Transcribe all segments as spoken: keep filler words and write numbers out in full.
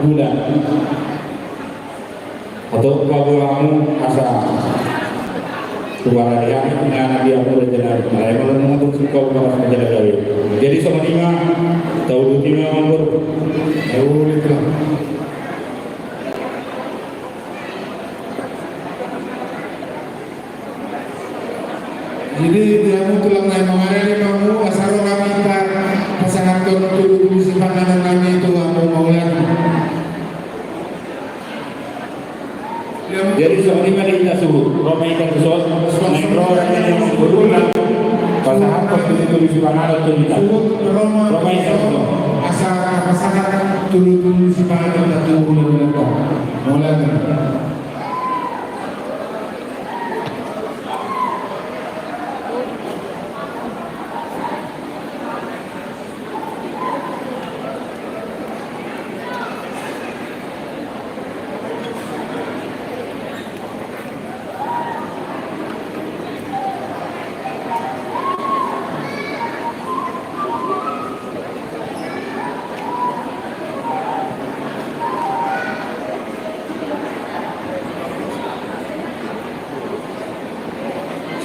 Ula. Atau paboa hamu asa tu parade ni inganan di hamu raja nami. Alai molo nunga tung singkop paras majaga gabe. Jadi songon i ma, tauduti ma mambor. Tauduti ma. Jadi di hamu tulang nami, mangarade ma hamu asa ro hami pasahathon tudu-tudu sipanganon nami tu hamu mauliate. Jadi songon i ma di hita suhut, ro ma hita tu son, naeng ro hami tu hamu pasahathon tudu-tudu sipanganon tu hita. Suhut ro ma, ro ma hita tu son. Asa pasahat tudu-tudu sipanganon tu hita tu hamu mauliate.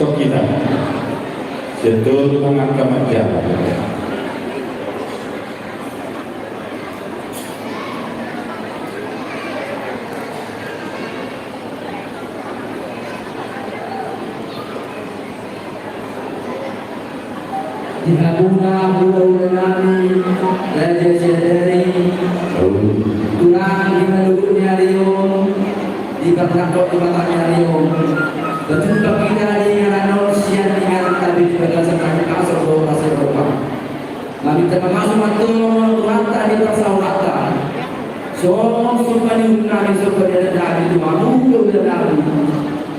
Sok hita. Setor tangan kamat jalan. Di hamuna hulahula nami, raja sian Dane, tulang di manogot ni ari on, di parnangkok di mata ni ari on. Berjumpa hita di inganan on sian inganan nami di bagasan nami pasal dua belas Eropa. Nami termasuk matong Tuhanta di parsaoranta. Songon sumpa ni uhum nami, sumpa ni adat nami tu hamu hulahula nami.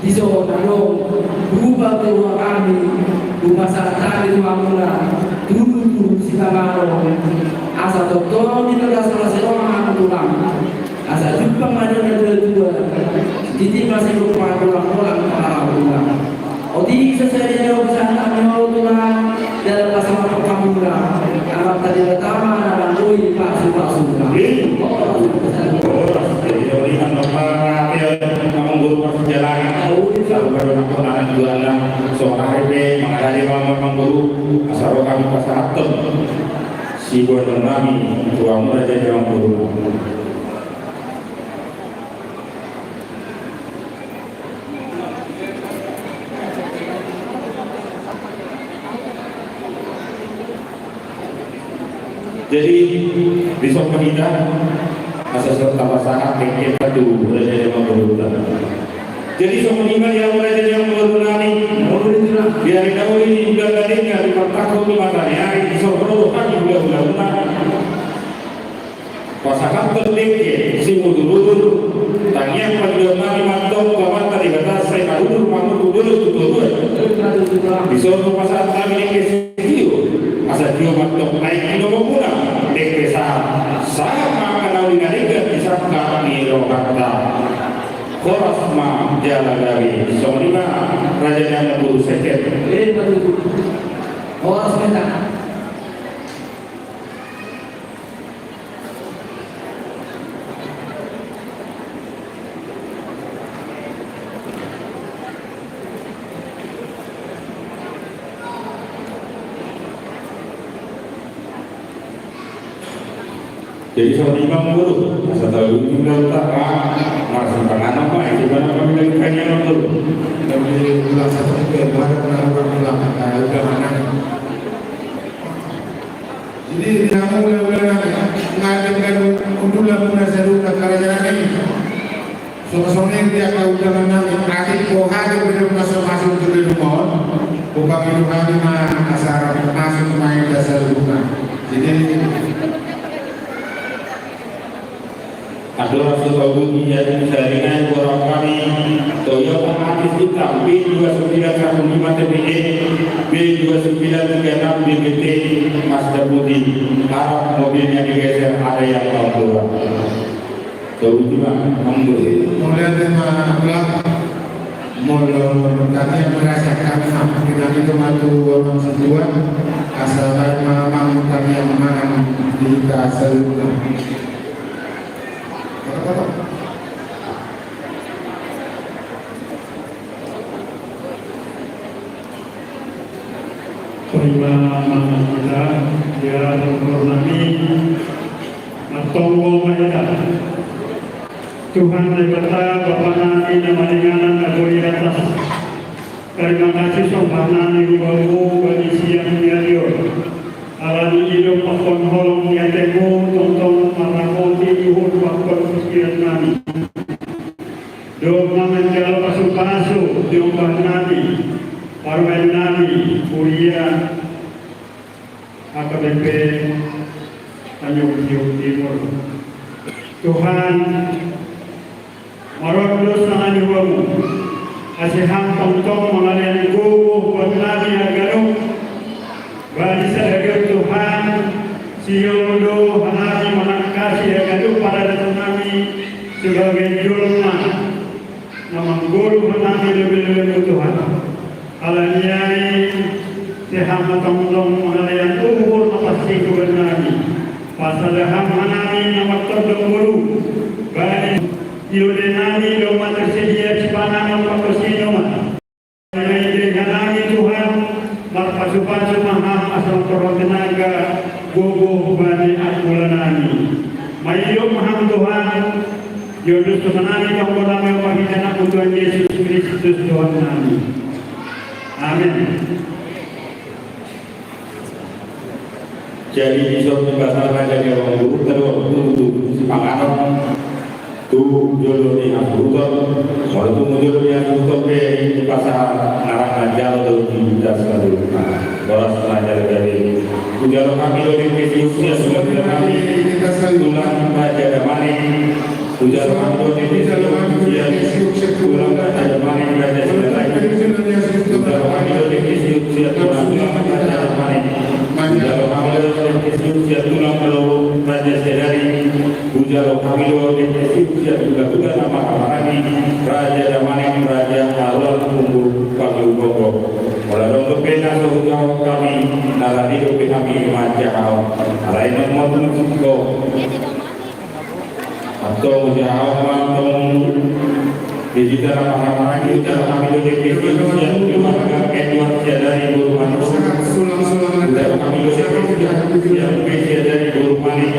Dison adong, hupaboa hami, hupasahat hami tu hamuna, tudu-tudu sipanganon, asa tongtong di tengah sala siroma hamu tulang, asa jumpang ma di na tua-tua, titi ma singkop pangula-ngula, pangula-ngula. Otik so sadia do pasahat hami on tulang, dalam pasahat hamuna, Amanta Debata ma na manggohi pasu-pasuna. Horas, jadi, jadi, Amang Guru, pas jalan, tahu, tahu, baru nampak anak jualan, sonari pe, mangarade ma Amang Guru, asa ro hami pasahathon siboanon nami tu hamu raja ni Amang Guru. Jadi, dison ma hita, asa so tapasahat dengke tu raja ni Amang Guru. Jadi, songon i ma di hamu raja ni Amang Guru nami, di ari na uli di bulan na denggan, di partangkok di mata ni ari, dison ro hami hulahula muna. Pasahathon dengke simudur-udur, tangiang pangidoan nami ma antong tu Amanta Debata sai marudur ma hamu tu dolok tu toruan. Dison hupasahat hami dengke sitio, asa tio ma antong naeng inomon muna dengke sahat. Sahat ma angka na uli na denggan di sangkap ni rohanta. Horas ma jala gabe. Songon i ma raja ni Amang Guru, seket. Horas ma. Jadi songon i ma Amang Guru, asa tahu juga tak, ah, marsipanganon ma, itu mana kami lagi kanya Amang Guru. Kami ulang satu ke, mana pernah orang bilang, ah, udah mana. Jadi, di hamu hulahula nami, nunga denggan undulan muna saluhutna, karajaan nami. Songon i di angka undangan nami, atik boha do pe masuk-masuk tu gedung on, hupangido hami ma asa masuk ma hita saluhutna. Jadi, andorang so tauduti, jadi sahali nai borhat hami, Toyota Altis Hitam B dua sembilan satu lima T P N, B dua sembilan tiga enam B B T, Mazda putih, harap mobilnya digeser, ada yang mau keluar. Tauduti ma, Amang Guru. Mauliate ma, Amang. Molo tangiang ma, asa hami ma tu Amang Sintua, asa baen ma Amang tangiang mangan di hita saluhutna. Tarima ma hita, ya, di horong nami, martonggo ma hita. Tuhan Debata, Bapa nami na maringanan na di atas. Tarima kasih somba nami di Bamu bani siang ni ari on. Ala ni i do pangkon holong ni ateMu, tongtong marramoti uhur pangkon pikiran nami. Dohot manjalo pasupasu di ombas nami, parumaen nami, huria H K B P Tanjung Priok Timur. Tuhan, marhorhon dos nami di Bamu, asa Ham tongtong mangalean gogo huhut nami haganup. Bani sadari on Tuhan, sihol do hami manangkasi haganup paradaton nami sebagai jolma na manggoluhon hami lobi-lobi Tuhan. Ala ni i, asa Ham ma tongtong mangalean uhur na pansingkoman nami. Pasada Ham ma hami na martondong ngolu. Bani i do nami do ma tersedia sipanganon pangkasian nami. Bani i do nami Tuhan, marpasupasu ma Ham asa mamparhorhon tenaga gogo bani angkulan nami. Mauliate ma Ham Tuhan, iondus ma nami tonggo nami marhite Anakmu Tuhan Jesus Kristus Tuhan nami. Amen. Jadi, dison di pasal raja ni amang guru, tadi waktu tu sipanganon tu jolo ni hasuhuton, molo tu jolo ni hasuhuton pe di pasal narang na jalo tu di das kalu. Boras na jalo jadi. Hujalo hami do di pesi usia sudah hami. Tulang raja damane. Hujalo hami do di pesi usia tulang raja damane raja sidalan. Hujalo hami do di pesi usia tulang raja damane. Hujalo hami do di pesi usia tulang raja sidalan. Hujalo hami do di pesi usia tulang tulang nama hami raja damane raja haruan tunggu pagi ugogo. Molo adong dope na so hujalo hami, na radi dope hami manjahahon. Alai na motu ko. Antong hujahahon ma antong. Di hita na marhahamaranggi, hujalo hami do di pesi usia keluarga Edward Siadari boru Manurung. Hujalo hami do di pesi usia Siadari boru Manik.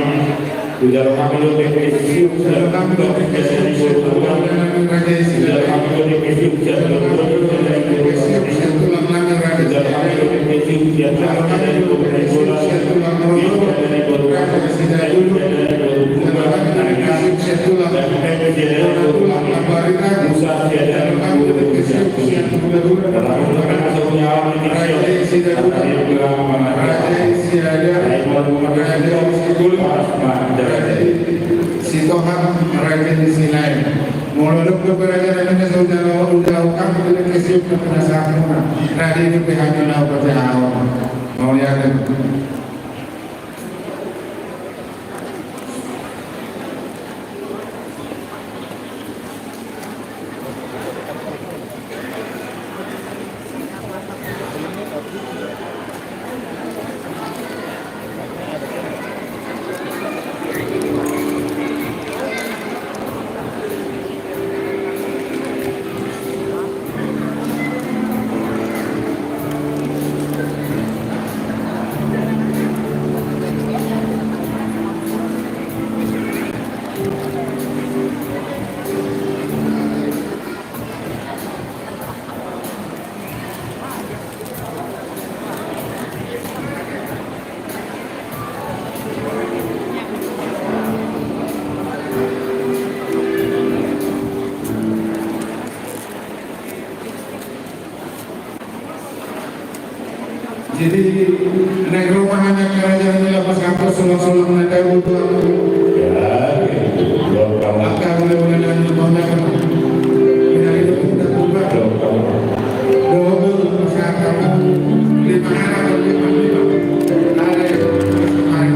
Hujalo hami do di pesi usia keluarga Siadari boru Manik. Hujalo hami do di pesi usia keluarga Siadari boru Manik. Hujalo hami do di pesi usia keluarga Siadari boru Manik. Sitohang raja ni Silaen. Molo adong dope raja na nian so hujalo, hujalo hami do di pesi usia keluarga Siadari boru Manik. Radi dope hami na pajahaon. Mauliate. Jadi, naeng ro ma hami angka raja ni lapas Ampus, sulang-sulang na tabo tu Ampus. Ya, angka hulahula na ni Ampus. Pinari do kita buka. Dohot tu pasahat Ampus. Lima anak, lima, lima. Ada yang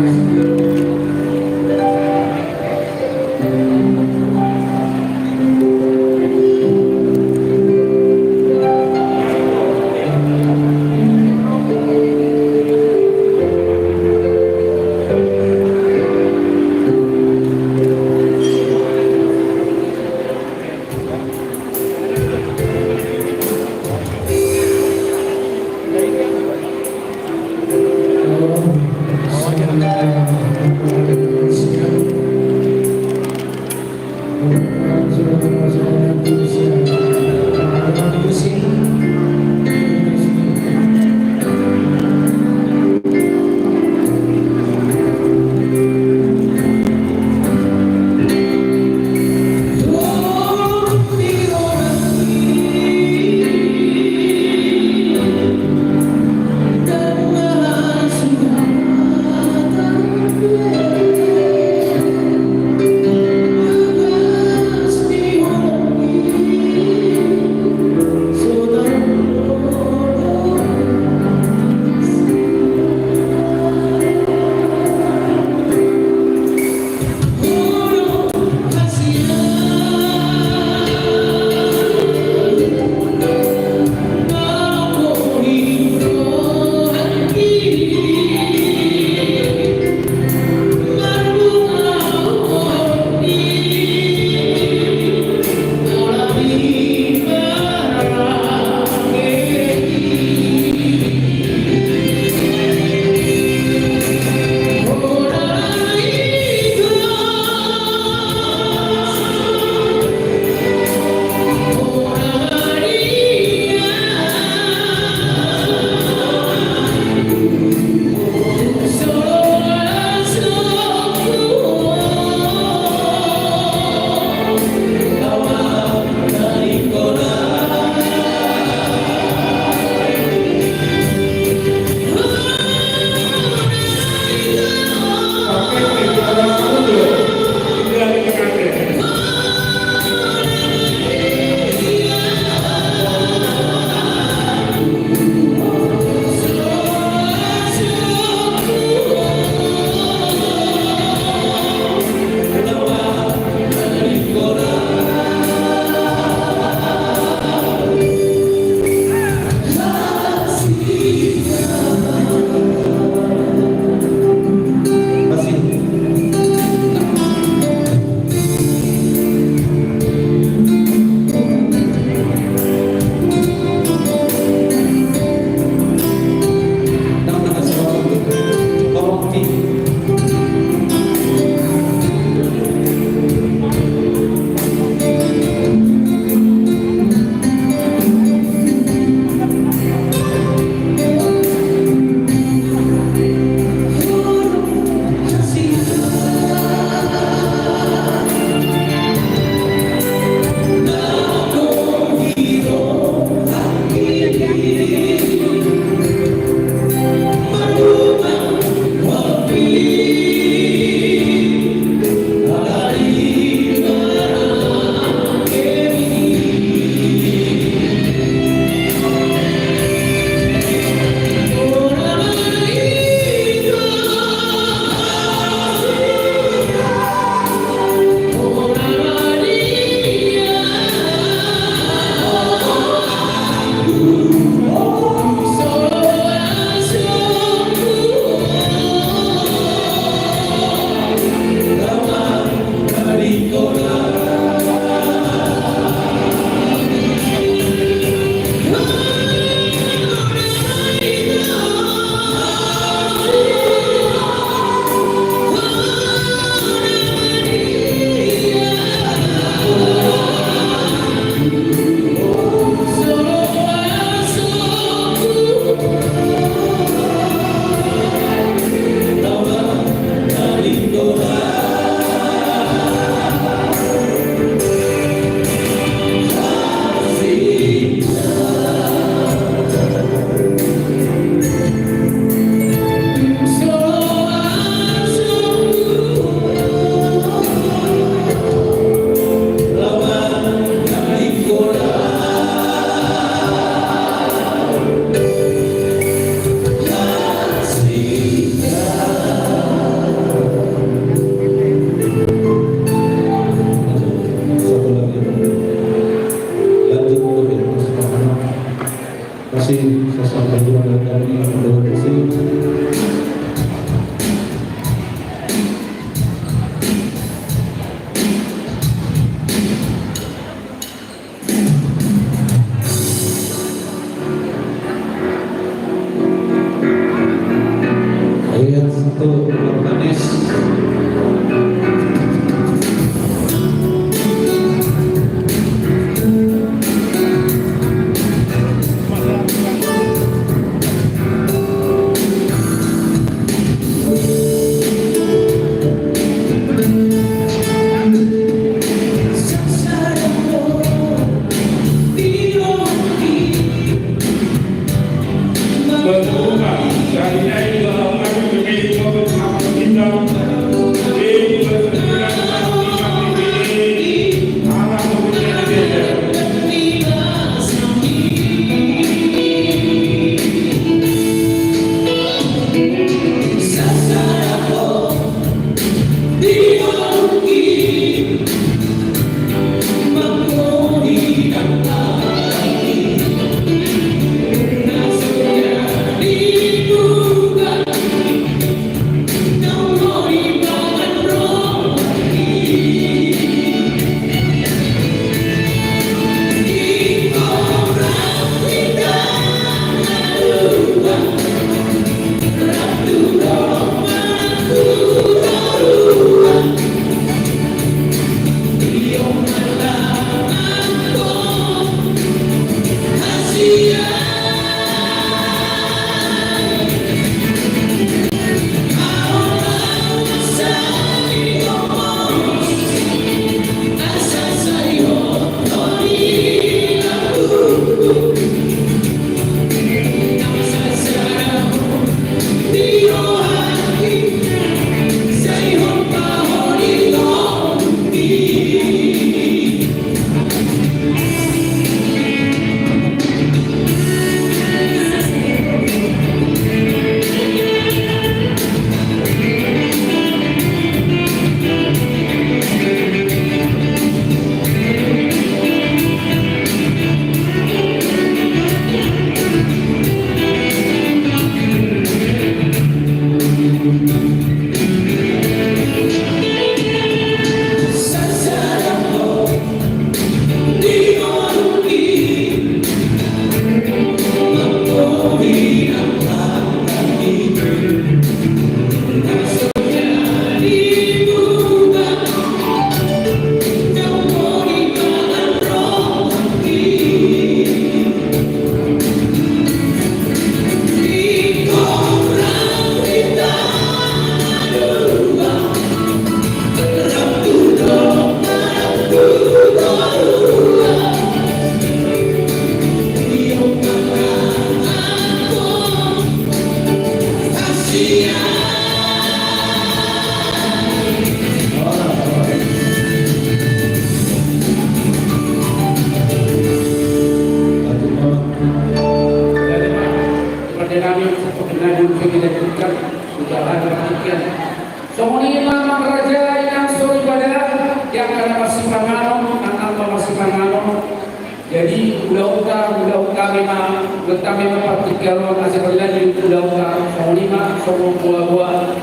Jadi ulaonta, ulaon hami ma, ulaon hami ma partingkian on asa marlanjut ulaonta, songon i ma songon boaboa.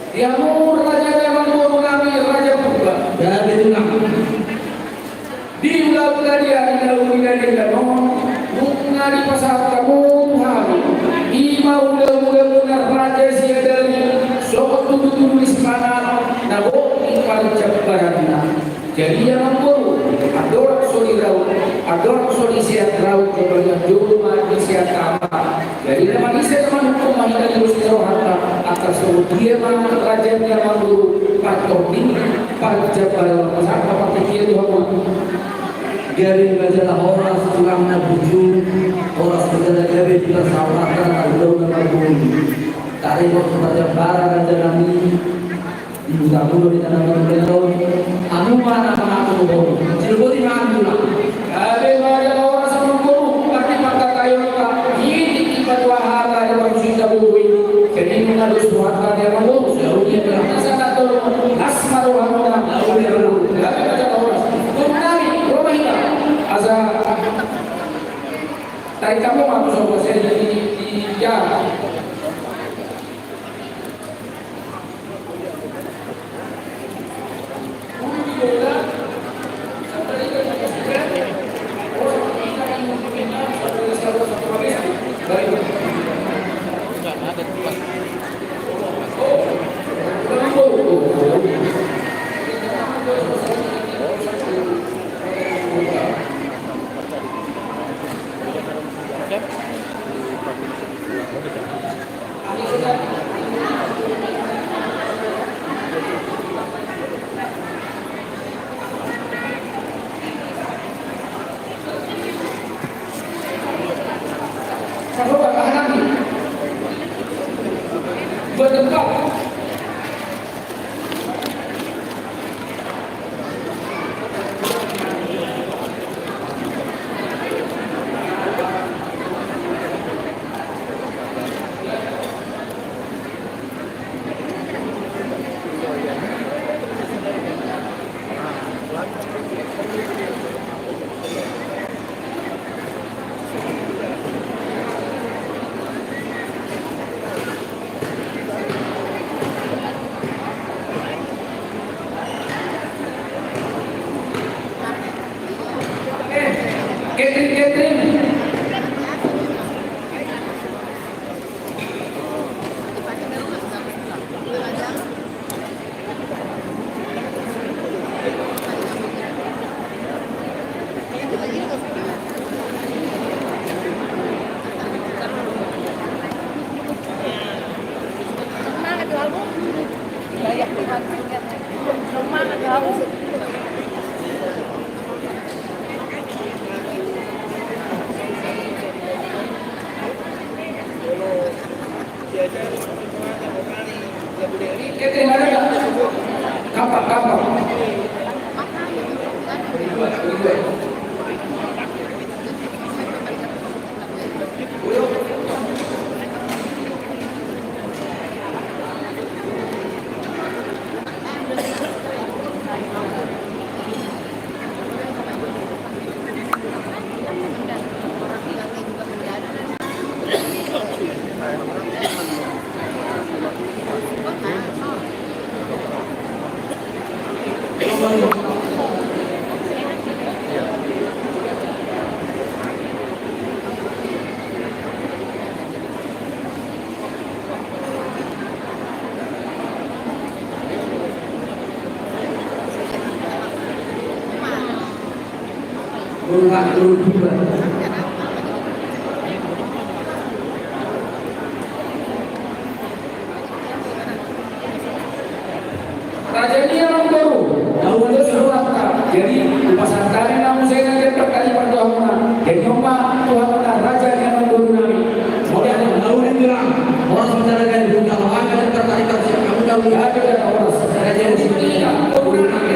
Di hamu raja ni amangboru nami Raja Purba. Gabe tulang. Di ulaonta di ari na uli na denggan on, nunga dipasahat hamu tu hami i ma ulaon-ulaon na raja siadari, songon tudutudu ni sipanganon na boi parjambaranna. Jadi amangboru, andorang so diraut, andorang so diseat raut, jolma diseat ama. Jadi na manise na manungkun ma hita di dos ni rohanta, angka songon dia ma raja ni amangboru, partondion, parjambaran, pasahat partingkian di hamu. Gabe ma jala horas tulang na burju, horas ma jala gabe di parsaoranta na ulaon na marguru. Taringot parjambaran raja nami. Di huta mulu di tanah mulu. Hamu ma na mangaku boru. Silboti ma hamu ma. Gabe ma jala horas amangboru, pasti pangkataion ma. Itik i patua hata di parmusuhita boru i. Jadi nunga dos rohanta di amangboru. Sarugia dalam masa na tolu. Las ma rohamuna. Gabe ma jala horas. Boru nami, ro ma hita. Asa tarik hamu ma tu sopo saja di, di, ya. Catering, catering. Raja ni amangboru, na uli do suaranta. Jadi, hupasahat hami ma muse na jempek tadi pardohamuna. Jadi, on ma tu hamuna raja ni amangboru nami. Mauliate. Na uli do tulang. Horas ma jala gabe, bukan hami na jempek tadi pardohamuna. Gabe ma jala horas. Raja ni amangboru nami.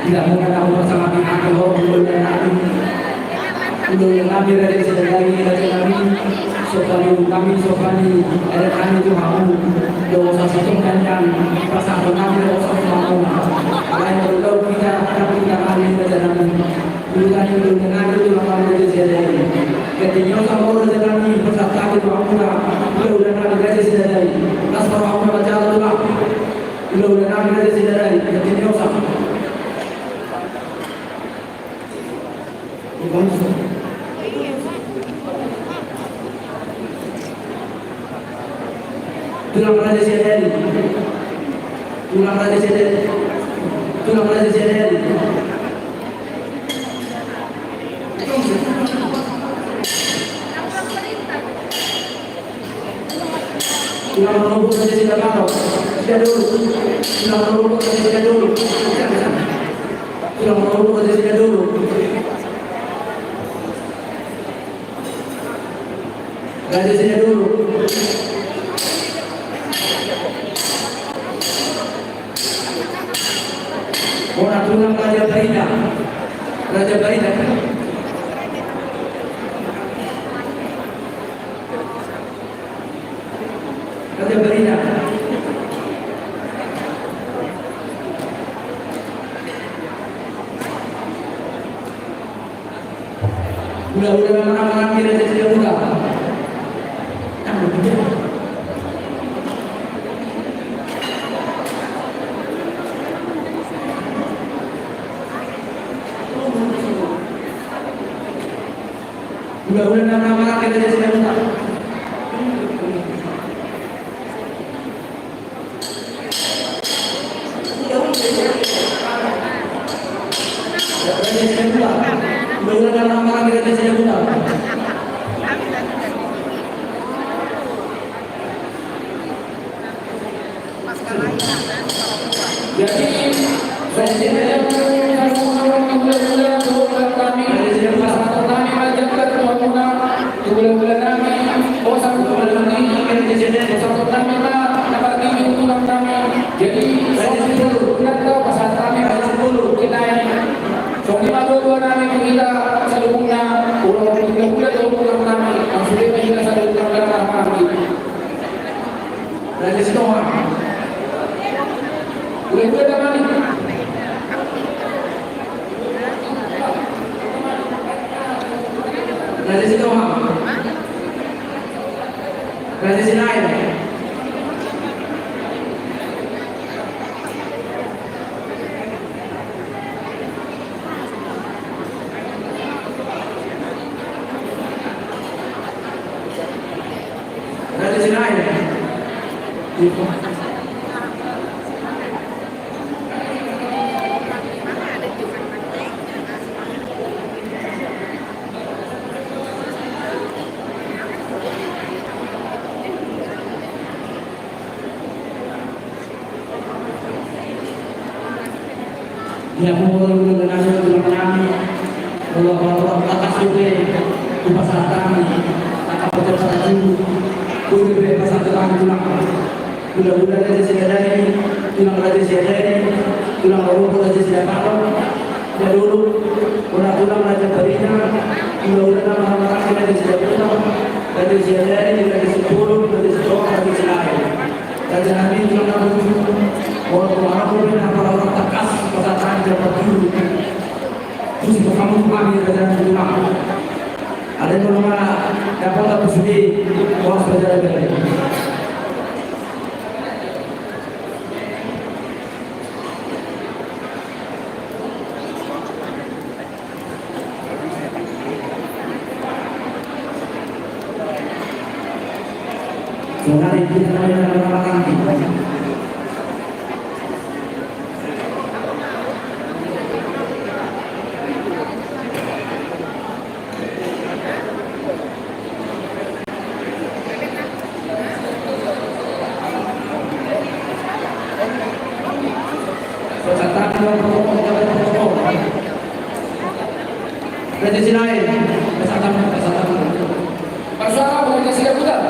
Tidak mungkin aku bersama dengan Allah, Allah dan Nabi. Ulaon nami raja Sidadai, raja nami, sombahon nami, sombahon adat nami tu hamu. Dosa sitong dan yang pasahaton nami dosa tu hamu. Alai molo hita, hita nami, raja nami. Ulaon nami, ulaon nami, tulang nami raja Sidadai. Ganti ni osa hamu raja nami, pasahat hami tu hamu, ulaon nami raja Sidadai. Las ma rohamu na manjalo tulang. Ulaon nami raja Sidadai, ganti ni osa. Tulang raja Sidadai. Tulang raja Sidadai. Tulang raja Sidadai. Tulang manobu raja Sidadai. Sidadai. Tulang manobu raja Sidadai. Tulang manobu raja Sidadai. Raja Sidadai. Bona tulang raja Baida. Raja Baida. Raja Baida. Hula-hula na manang-manang di raja Sidadai. Ula-ula nama-nama kita jadi sudah buta. Ula-ula nama-nama kita jadi sudah buta. Jadi, Raja Sitohang. Ula-ula nama ni. Raja Sitohang. Raja Sinail. Raja Sinail. Ia molo ula-ula nami, tulang nami, molo, molo, atas dope, tu pasahat nami, angka pasahat julu, boi dope pasahat nami tulang. Ula-ula Raja Siadari, tulang Raja Siadari, tulang Rorobot Raja Siapalo, ia dolok, ula-ula Raja Barina, ula-ula nama-nama Raja Siapalo, Raja Siadari, Raja Sipulun, Raja Sipulun, Raja Silayo. Raja nami tulang na bujur, molo tulang na bujur, na parauran tangkas, pasahat nami jam patulu. Puji tu hamu nami raja nami tulang. Alai molo na dapotan tu sude, horas raja nami. Raja Silayo, pasahat, pasahat. Marsuara, bukan kasih kabutan.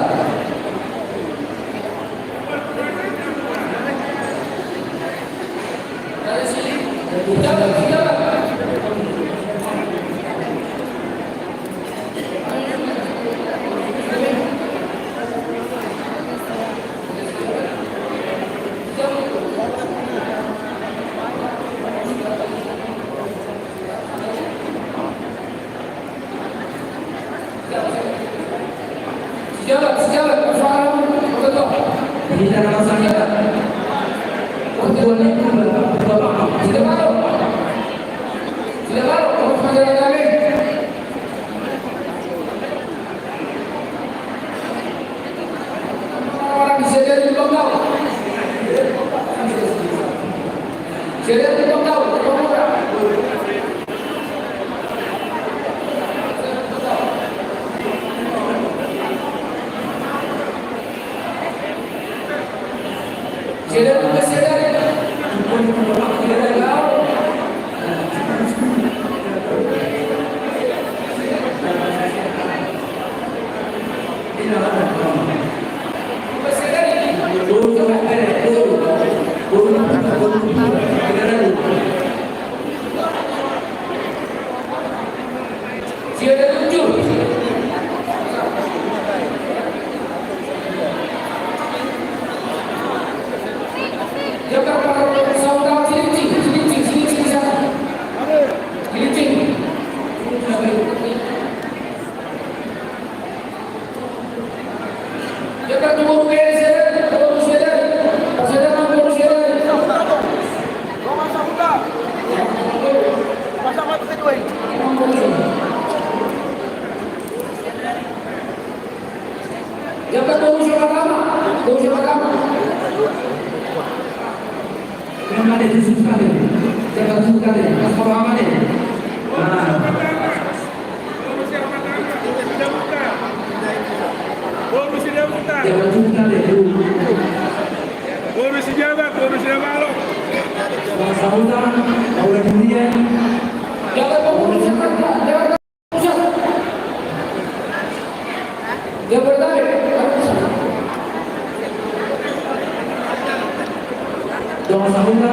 Sejalan, sejalan, persoalan, betul. Kita nama saya. Pertemuan itu, Bapak, Bapak, tidak tahu. Tidak tahu, kalau masalah kami. Orang bisa jadi tukang tahu. Bisa jadi tukang tahu, tukang murah. Suka deh. Jangan suka deh. Pas kalau apa deh? Nah. Jangan suka deh. Boru Sijabat, boru Sijabalok. Selamat sambutan, Paula Julian. Jangan boru Sijabat, jangan. Jabodetabek. Dongan Sahuta.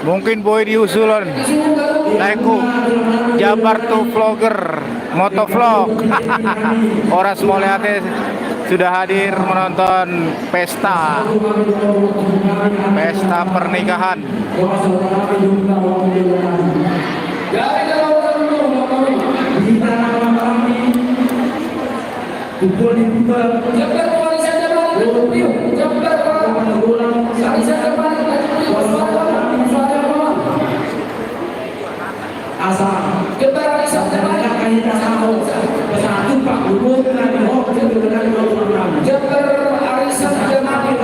Mungkin boi di Usulon. Laengku, Jabar to vlogger, motovlog. Horas mauliate sudah hadir menonton pesta, pesta pernikahan. Asa. Jembar arisan jamade. Jembar arisan jamade. Jembar arisan jamade.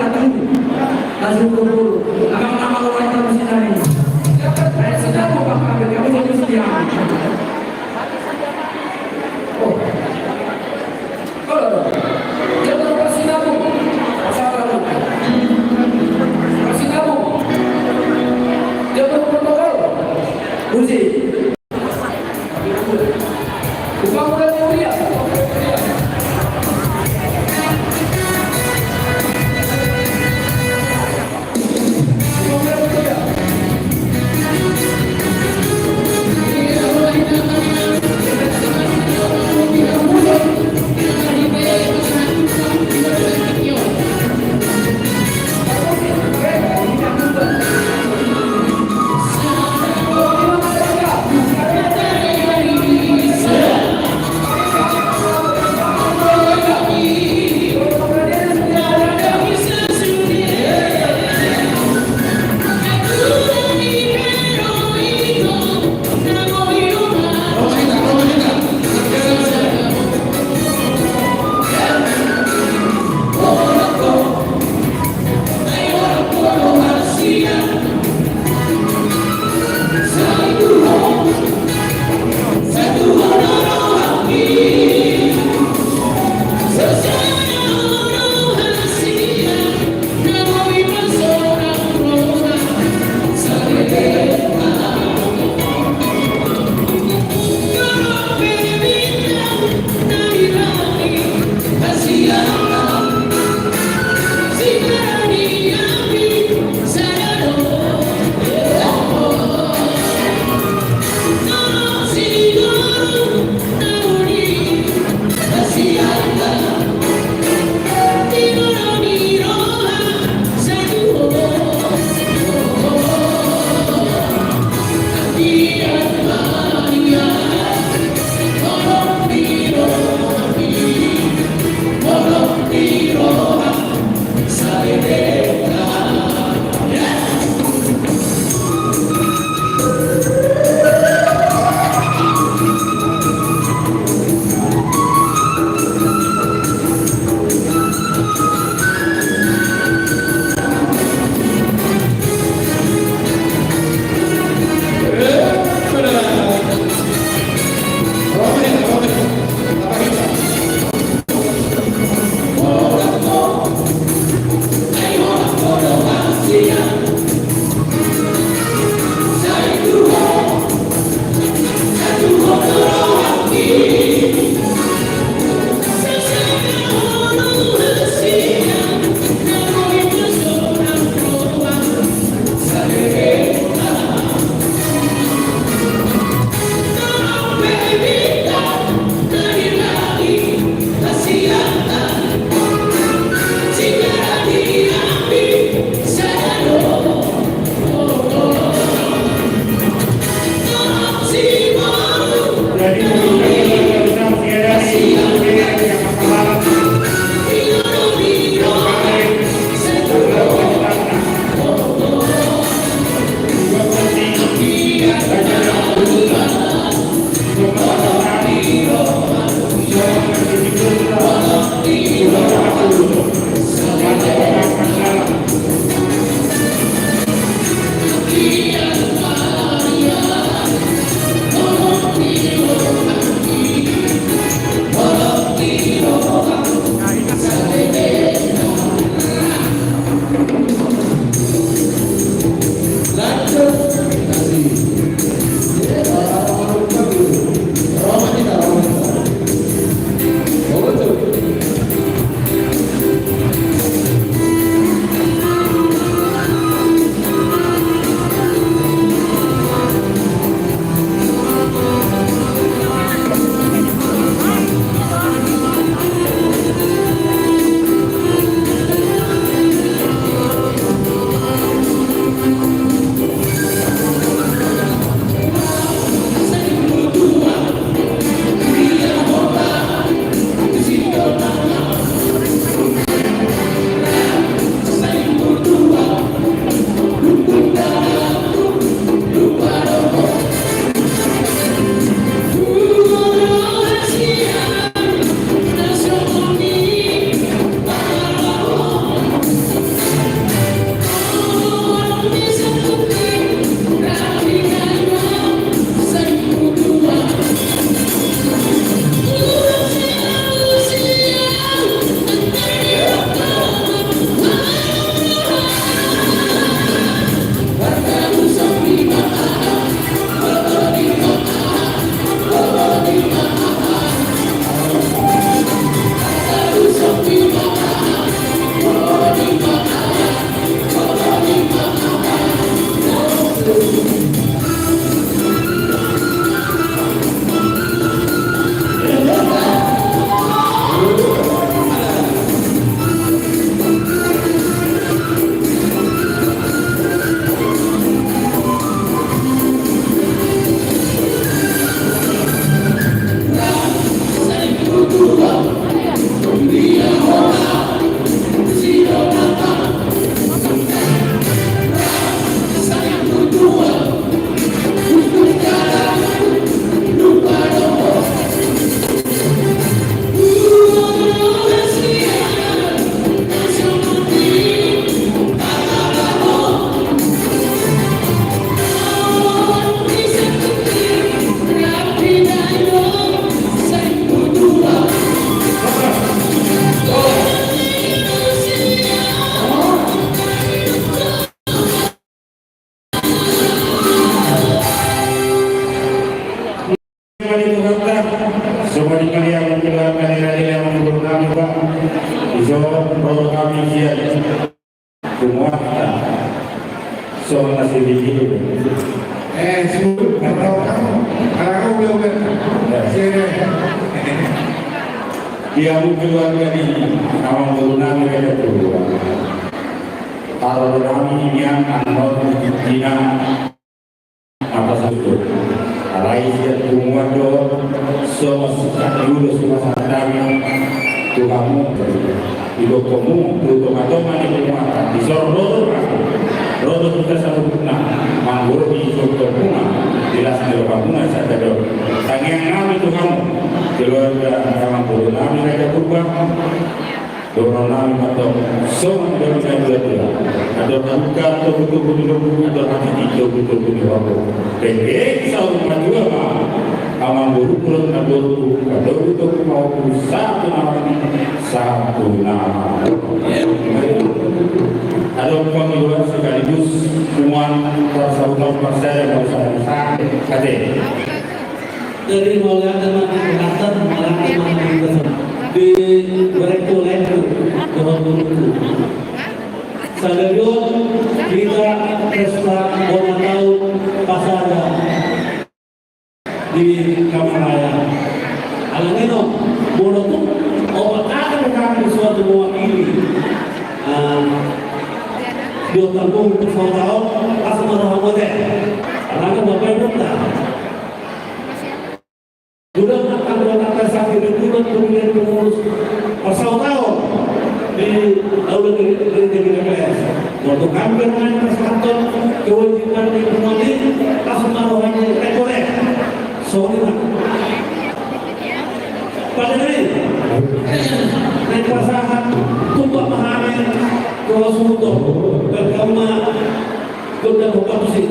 Oh. Jembar parsinabung. Parsinabung. Jembar protokol. Musik. Kami raja yang memperkenalkan, Pak. Iso, roro kami sian. Semua. Songon na sibili. Eh, su-, kalau kamu, kalau kamu udah, udah. Ya. Sini. Dia mungkin luar biasa ini. Amang boru nami Raja Purba. Kalau nami ini yang anut dina. Apa sabut? Alai sian punguan do, songon sian ulos pasahat nami tu hamu, didokhonmu tu tongatonga ni punguanta, dison ro do, ro do hita saluhutna manggohi dohononmuna di las ni rohamuna sadari on. Tangiang nami tu hamu, keluarga amang boru nami Raja Purba. Dohonon nami ma tong, songon nidok ni natuatua. Andor halumpang togutogu ni lombu, andor hatiti togutogu ni horbo. Dengke saur matua ma amang boru, dohonon na boru, togutogu ma horbo, sahat tu na marnini, sahat tu na marnono. Adong pangidoan sekaligus punguan parsahutaon parsada, parsada, parsada. Ate. Jadi, mauliate ma di Kecamatan, mauliate ma di Kecamatan. Di Barengko, Lengko, Johor Baru. Sadari on hita pesta bona taon pasada di Kamaraya. Alani i, molo tung opat kata pe hami suatu mewakili. Ah, di otak gua untuk sahutaon, pas marhahamuate. Alani, Bapak Ibu, ta. Sudah makan dua kata sakit di bulan, kemudian pengurus parsahutaon di Aula Gereja G K P S. Untuk kami bermain pasahathon kewajiban di punguan i, langsung taruh hanya rekor. Sorry, Pak. Pada hari ini, naik pasahat, tumpah mahamin, kewas muto, berkama, gondang bokap sih.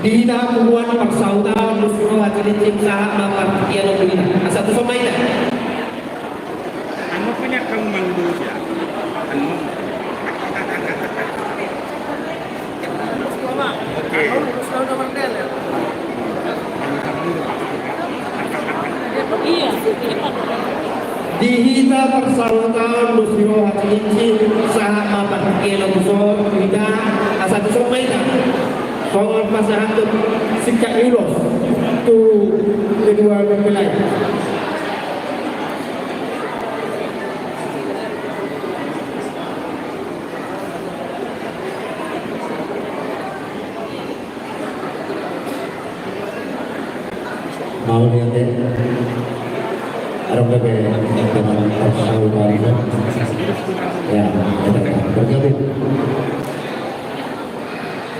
Di hita punguan parsahutaon dos ni roha Cilincing, sahat ma partingkian on tu hita. Asa tuson ma hita. Anu punya kau mangduja. Anu. Oke. Di hita parsahutaon dos ni roha Cilincing, sahat ma partingkian on tuson tu hita, asa tuson ma hita. Songon pasahathon singkat ni ulos tu kedua mempelai. Mauliate. Adong dope teman-teman parsaoran, ya, ya, bergabung.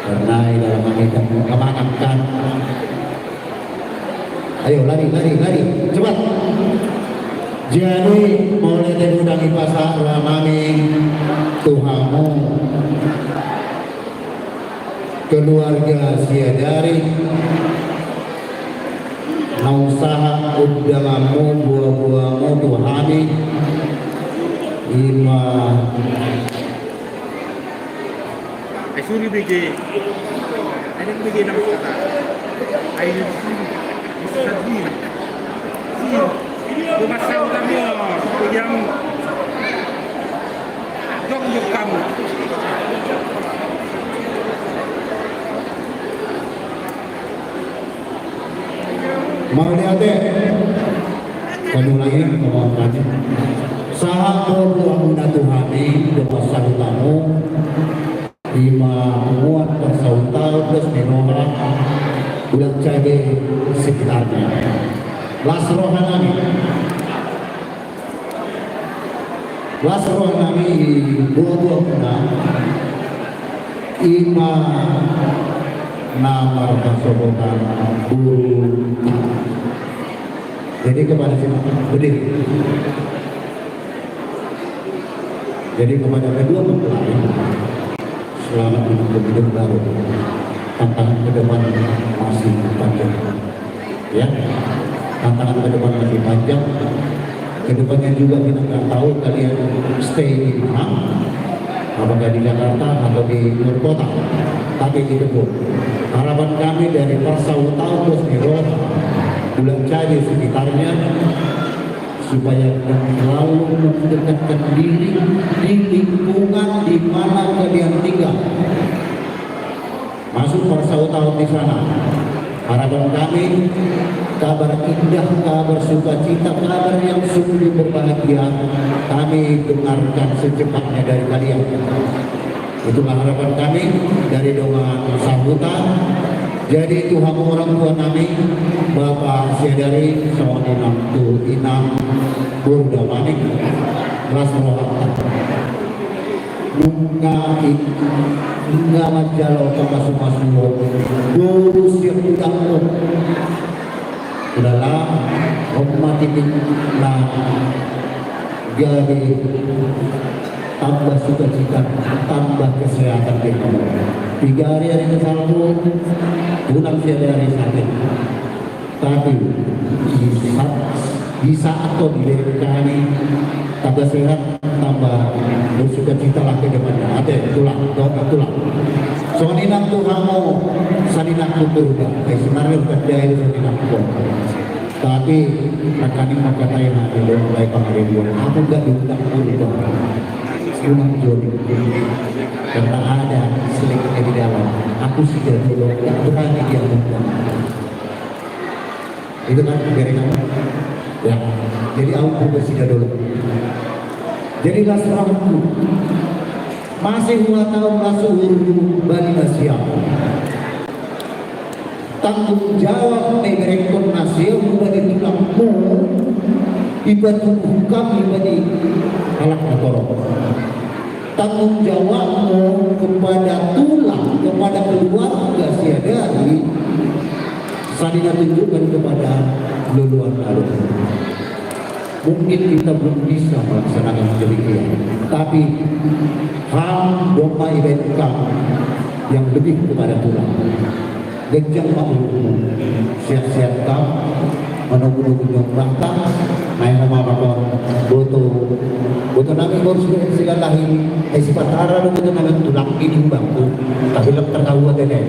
Karena di dalam kami kamu kemanangkan. Ayo, lari, lari, lari, cepat. Jadi, mauliate godang i pasahat roha nami tu hamu keluarga Siadari, naung sahat undanganmu, boaboamu tu hami, ima. Ai suri bege. Ai dang bege nang kata. Ai suri. Bisa suri. Suri. Gua masa utang gua. Yang jok jok kamu. Mauliate. Kami ulangi, kami ulangi. Sahat boaboamuna tu hami, dohot sahutamuna, ima punguan parsautahon dos ni roha, Ulaon Cabe sekitarnya. Las roha nami. Las roha nami, boaboamuna, ima na marhasohotan boru. Jadi kepada si berdiri. Jadi kepada kedua mempelai, selamat menempuh hidup baru. Tantangan ke depan masih panjang. Ya, tantangan ke depan masih panjang. Ke depannya juga kita nggak tahu kalian stay di mana, apakah di Jakarta atau di luar kota. Tapi itu pun harapan kami dari parsautahon dos ni roha, Ulaon Cabe sekitarnya, supaya kita selalu mendekatkan diri di lingkungan di mana kalian tinggal. Masuk parsautahon di sana. Harapan kami, kabar indah, kabar sukacita, kabar yang sungguh berbahagia kami dengarkan secepatnya dari kalian. Itulah harapan kami dari dongan sahuta. Jadi tu hamu orang tua nami, Bapa Siadari, songon i nang tu inang boru Damanik, las rohanta. Nunga i, nunga manjalo pamasumasuon boru sian tulangmu. Ulala, on ma titik na gabe tambah sukacita, tambah kesehatan di hamu. Piga ari ari kesalpu, tulang Siadari sakit. Tapi di saat, di saat kau dilehon kami tambah sehat, tambah bersukacitalah ke depannya. Ate, tulang, doakan tulang. Songon i nang tu hamu saninangku Purba. Eh, sebenarnya bukan dia itu saninangku. Tapi nangkaning mangkatai hami do, mulai pangaribuan. Aku nggak diundang Purba. Unang jodi. Karena ada selingnya di dalam. Aku sudah dulu, nggak berani dia undang. Itu kan, biarin aja. Ya. Jadi, au pun bersida dulu. Jadi, las rohangku. Masih dua tahun las uhur bani na siap. Tanggung jawab na iberengkon na siap bani tulangmu, dipatuduhon hami bani halak na torop. Tanggung jawabmu kepada tulang, kepada keluarga Siadari, sandok ditunjukkan kepada loloan na ro. Mungkin kita belum bisa melaksanakan demikian, tapi hal domba ibadah yang lebih kepada tulang. Ganjang ma umurmu, sehat-sehat ma, manogunogu ni ombanta, naeng ma mangkon boto, boto nami boru Silahi, eh, sipata ra do boto nami tulang i di bangku, tapi lek tertawa dene.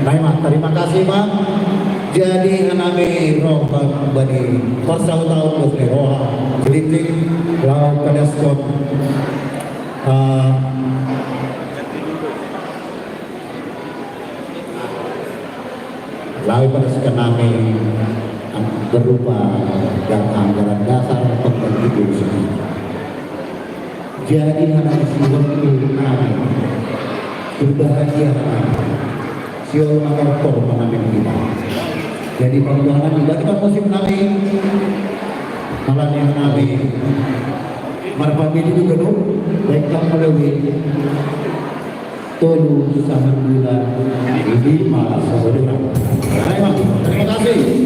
Naeng ma, terima kasih ma. Jadi, nami ro bani parsautahon dos ni roha, Cilincing, laho padaskon, eh, laho padaskon nami berupa dana anggaran dasar pengganti guru seni. Jadi, hami siwaktu nami berbahagia nami siol manortor ma nami di hita. Jadi, perjuangan di balik musim nami Ala ni hami marpamili do ganup, baik tanggal lewat tolu sahat bulan lima saudara. Baik, Bang. Terima kasih.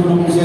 Selamat.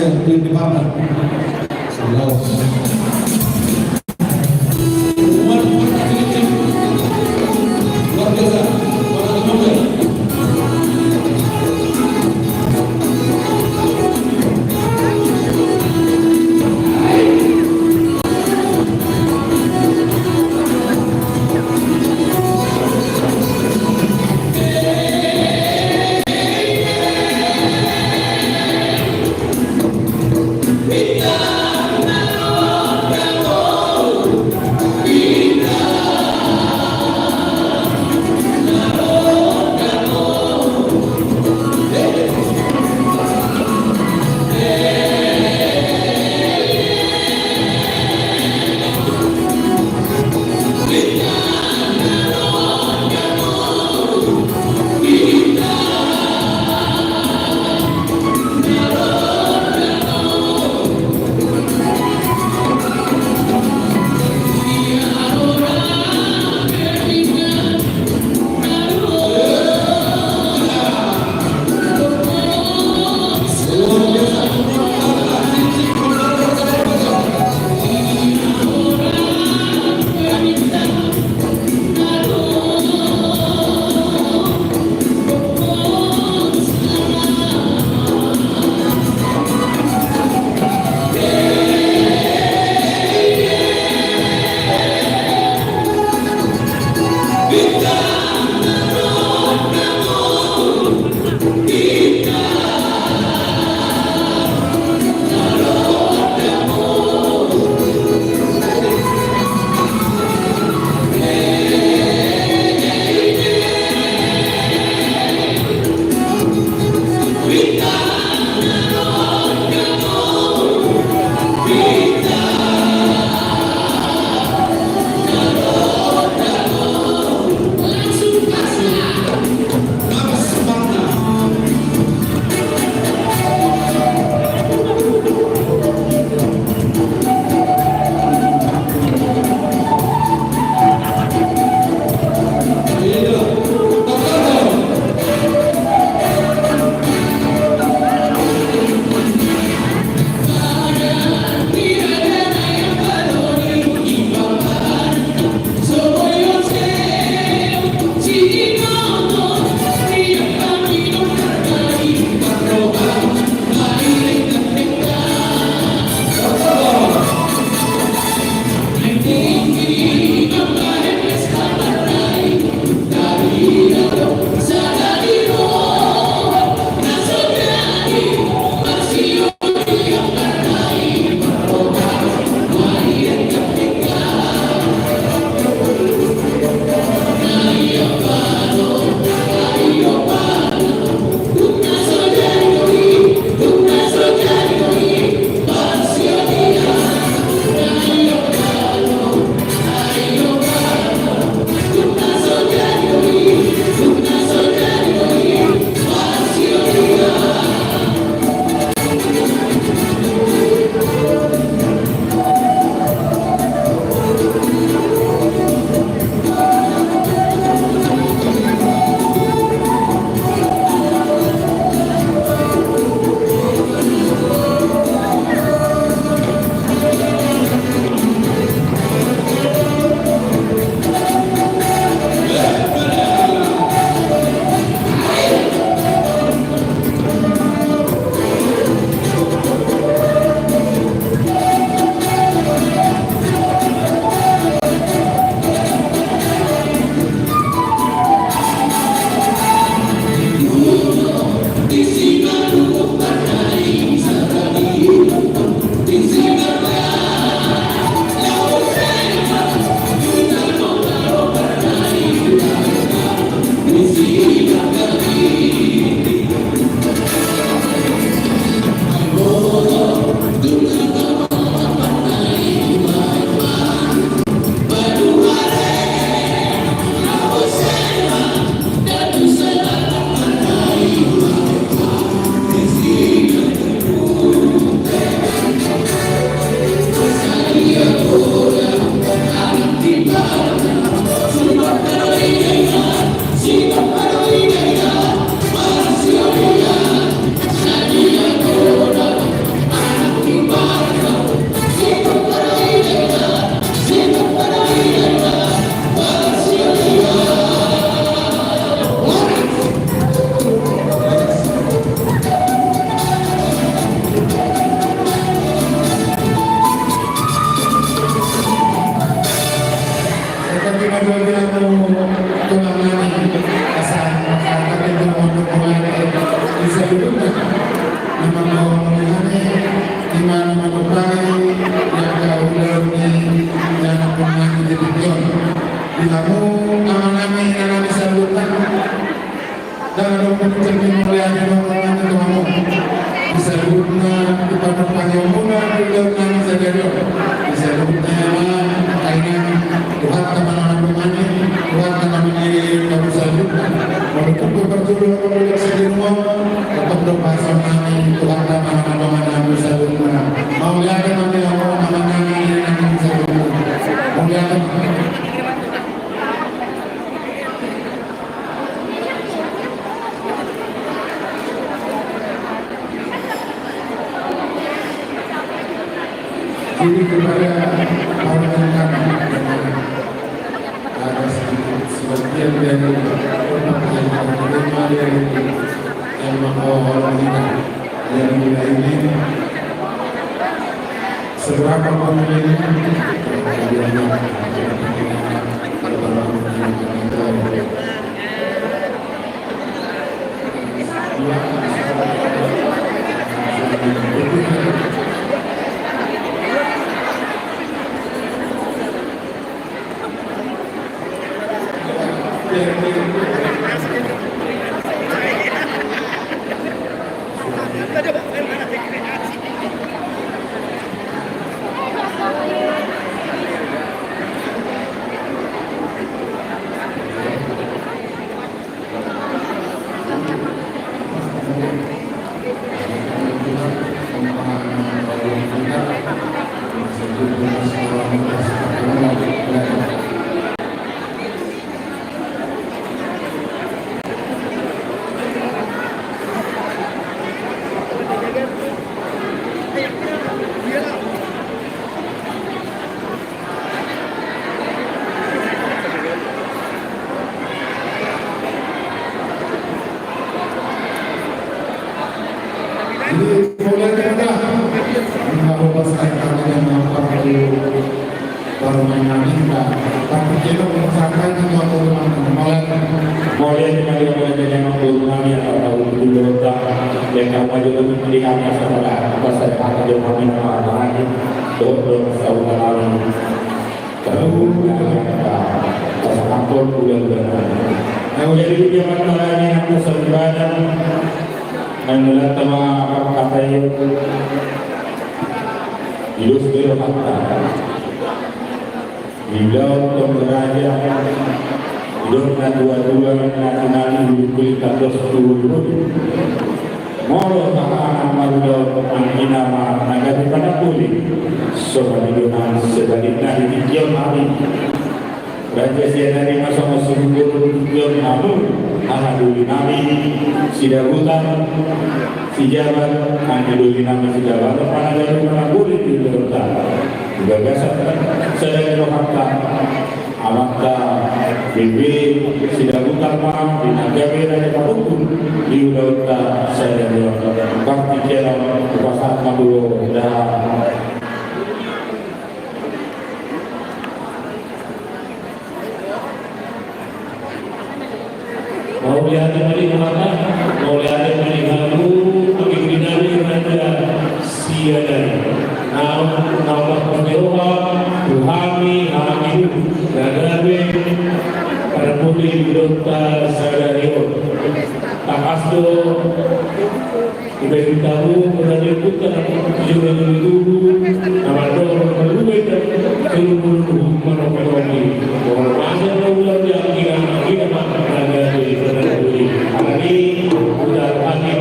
Saluhutna di panumpahion muna di ulaon nami sadari on. Di saluhutna ma, angka inang, Tuhanta ma na mandongani, Tuhanta ma na mangolu saluhutna. Molo tung pe parjolo na mangolu saluhutna, tongtong do pasahat nami, Tuhanta ma na mandongani saluhutna. Mauliate ma di hamu, amang nami, inang nami saluhutna. Mauliate ma. Jadi kepada para rekan, ada sedikit sebagian dari tempat yang kita terima dari yang menghormati kita. Jadi ini seberapa pun ini, Jadi, mulai kita, kita ubah sekali kali dengan waktu baru main lagi, kita, tapi kita memaksakan untuk aku ulang kembali. Mulai kita dengan mulai dengan waktu lagi, atau tahun dulu, kita, yang kamu aja untuk melihat, ya, saudara, apa saya akan jawab, kami akan lagi, doa, doa, saudara, Tahu, ya, ya, ya. Pasangaphon bulan-bulan. Nah, jadi dia masalahnya aku sembada. Nah, mulai sama apa kata itu? Ilus biro kata. Di dalam penggeraja. Ilus na dua-dua, na tinali, kulit, kulit, terus, dulu, dulu. Molo tahaha na marulaon, anggiat ma na gabe panamboli. Songon i do nang sebalikna di tingki on hami. Raja Sianjur ma songon sihunggul di tingki on hamu, haha doli nami, Sidabutar, Sijabat, anggi doli nami Sijabat, ma na gabe panamboli di ulaonta. Di bagasan sadari rohanta. Amanta B B Sidabutar ma, di na gabe raja pahompu di ulaonta sadari on. Partingkian on, hupasahat ma tutu da. Mauliate ma di Tuhanta, mauliate ma di hamu, anggi doli nami Raja Sianjur. Naung, naung marhite roha, tu hami, hami, na gabe panamboli di ulaonta sadari on. Tangkas do, ibaen hamu, berani buka, juru-juru tubuh, nama do, berubah, juru-juru tubuh, mana, mana, mana. Masa na ulang dia, kira, kira, mana, mana, mana, mana, mana. Alani, udah hati,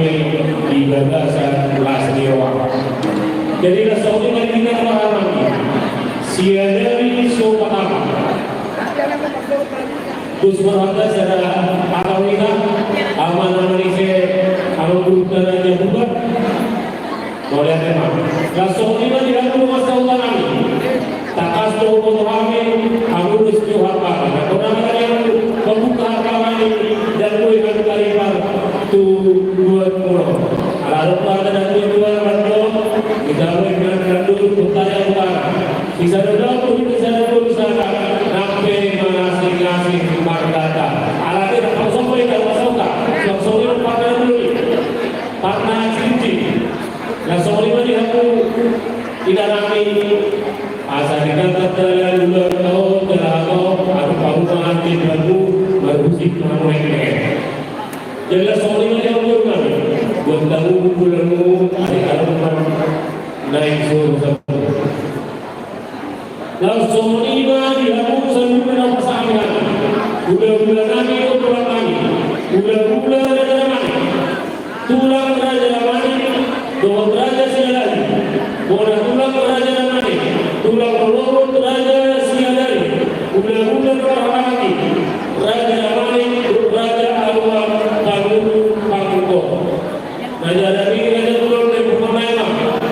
di bagasan las ni roha. Jadi, rasa unik lagi kita paham. Sianjur so paham. Terus berhata sada atau ina, ama nama ni se, ama guru tana dia buka. Mauliate ma. Langsung lima di dalam rumah saudara nami. Tangkas do huboto hami, hamu dos tu hapa. Nah, kona kata dia, pembuka hapa nami, dan kue hami tarima tu dua pulau. Ala dohot hata datuan-tuan mandok, di dalam dengan kandung, kota yang utara. Di sana dong, di sana dong, di sana. Nampe mangasing-ngasing margata. Ala dia, tak usah, tak usah, tak usah, tak usah, tak usah. Parna cinti. Na songon i ma di hamu, ina nami, asa digagat dalan ulaon on, jala hamu, adu parumahan di hamu, marhusip hamu rengke. Jadi na songon i ma di hamu, ina nami. Buat hamu, bulan hamu, ari Siadari, bona tulang Raja Damanik, tulang rorobot Raja Siadari, hulahula Raja Damanik, Raja Damanik, Raja Aruan, Pangulu, Pangulu. Raja Damanik, Raja Tulang, dan bukan main,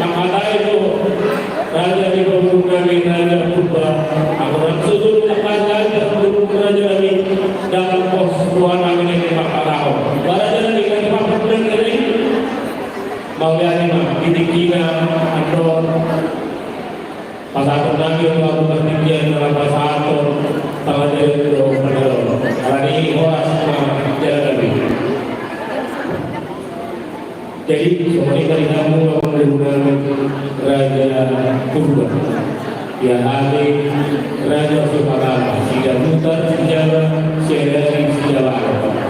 mangkatai do Raja di Pangulu nami, Raja Purba, aku langsung dulu tak panjang, Pangulu Raja Damanik, dalam pos ruangan ini, Pak Pataho. Raja Damanik, Raja Pangulu, Raja Damanik. Mauliate ma di tingkina andor pasahaton nami tu hamu partingkian na pasahaton, tangan jari tu daun padalon. Alani horas ma jala gabe. Jadi songon i ma di hamu amang boru nami Raja Purba. Ia ate Raja Sopatama, Sidabutar, Sijaba, Siadari, Sijaba.